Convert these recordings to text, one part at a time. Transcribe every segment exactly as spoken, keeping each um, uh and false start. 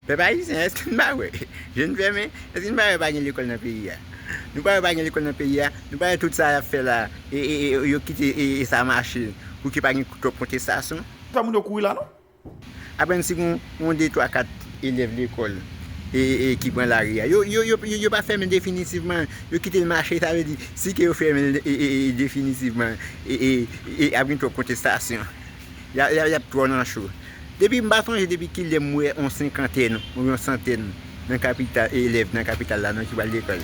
Pèp ayisyen, èske n pa wè? Je n fèmen, èske n pa wè pa gen lekòl nan peyi a? Nou pa wè pa gen lekòl nan peyi a? Nou pa wè tout sa y ap fè la? E, e, e, yo kite e, e sa mache pou ke pa gen twòp kontestasyon? Fè moun yo kouri la, non? Aprann si gon, gon de, twa, kat elèv lekòl e, e, e ki pran lari a. Yo, yo, yo, yo, yo pa fèmen definitivman. Yo kite l mache, sa vle di, si ke yo fèmen l e, e, e, definitivman, e, e, e, ap gen twòp kontestasyon. Y a, y a, y ap twò nan cho. Depi m pa sonje depi kilè m wè yon senkantèn oubyen yon santèn nan kapital, elèv nan kapital la, non, ki pral lekòl.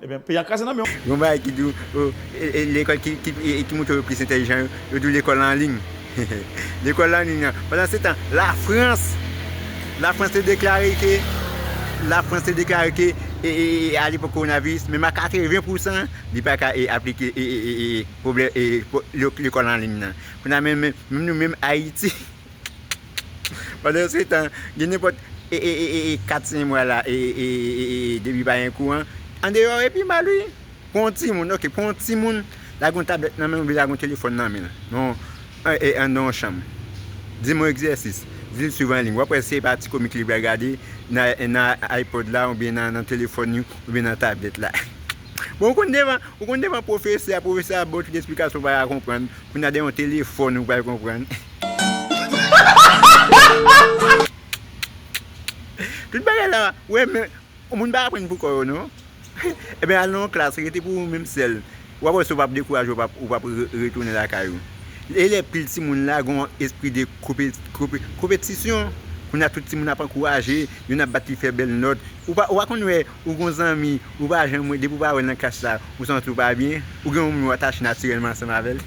Ebyen, peyi a kraze nan men w. Gon bagay ki di w, o, e, e, lekòl ki, ki, e, ki montre yo plis entèlijan, yo, yo di w lekòl an liy. Lekòl an liy nan. Pandan se tan, Lafrans, Lafrans te deklare ke, Lafrans te deklare ke, e, e, e, alepòk kowonaviris, menm a katreven pousan, li pa ka, e, aplike, e, e, e, e, pwoblè-, e, po-, le-, lekòl an liy nan. Kounye a menm, menm nou menm Ayiti, pandan se tan, gen nenpòt, e, e, e, e, e, kat, senk mwa la, e, e, e, e, e, depi pa gen kouran, andeyò e pi mal, wi. Pou yon timoun, oke, pou yon timoun, lage yon tablèt nan men l, oubyen lage yon telefòn nan men l. Non, e, e, anndan yon chanm. Di m yon egzèsis. Di l swiv an liy. W ap wè se pa ti komik li pral gade nan, nan iPod la, oubyen nan, nan telefòn li, oubyen nan tablèt la. Bon, ou konn devan, ou konn devan pwofesè a, pwofesè a ba w tout esplikasyon ou pa ka konprann. Kounye a, dèyè yon telefòn ou pral konprann. Tout bagay la, wè, men, moun pa aprann pou kò yo, non. Ebyen, al nan yon klas, rete pou ou menm sèl. W ap wè si w p ap dekouraje, w p ap, ou p ap re-, retounen lakay ou. E lè pil timoun la, gen yon espri de konpe-, konpe-, konpetisyon. Kounye a, tout timoun ap ankouraje, youn ap bat li fè bèl nòt. Ou pa, ou pa konn wè, ou gon zanmi, ou pa janm wè, depi w pa wè l nan klas la, ou santi w pa byen, ou gen yon moun ou atache natirèlman ansanm avè l.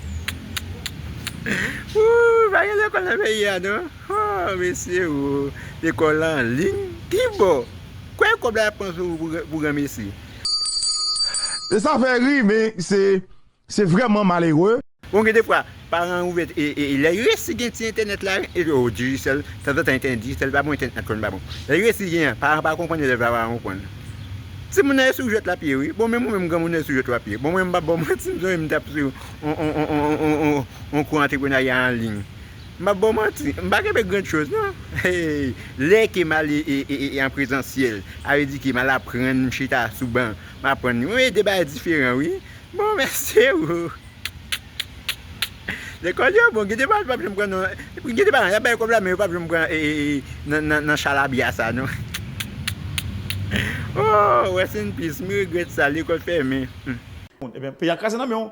Ooh, pa gen lekòl nan peyi a, non? Oh, mesye, oh, lekòl an liy, ki bò? Kwè kòb la ap pran sou ou pou, pou granmesi. E sa fè ri, men se, se vrèman malere. Bon, gen defwa, paran ouvè, e, e, e lè yo resi gen ti entènèt la, e, o, Digicel, tanzantan entènèt Digicel pa bon, entènèt Natcom pa bon. Lè yo resi gen an, paran pa konprann, elèv la pa konprann. Timoun nan e sou jwèt l ap ye, wi. Bon, menm ou menm, granmoun nan e sou jwèt w ap ye. Bon, mwen, m p ap ba w manti, m sonje m t ap swiv on, on, on kou antreprenarya an liy. M p ap ba w manti, m pa kenbe gran choz, non. Hey, lè ke m ale e, e, e, e, an prezansyèl, sa vle di ke m al aprann, m chita sou ban, m aprann. Wi, de bagay diferan, wi. Bon, mèsi, ou. Lekòl yo, bon, gen de paran, yo p ap janm pran, non. Epi, gen de paran, y ap bay kòb la, men yo p ap janm pran, e, e, e, nan, nan, nan chalabya sa, non. Oh, rest in peace, m regrèt sa, lekòl fèmen. Hmm. Ebyen, peyi a kraze nan men w.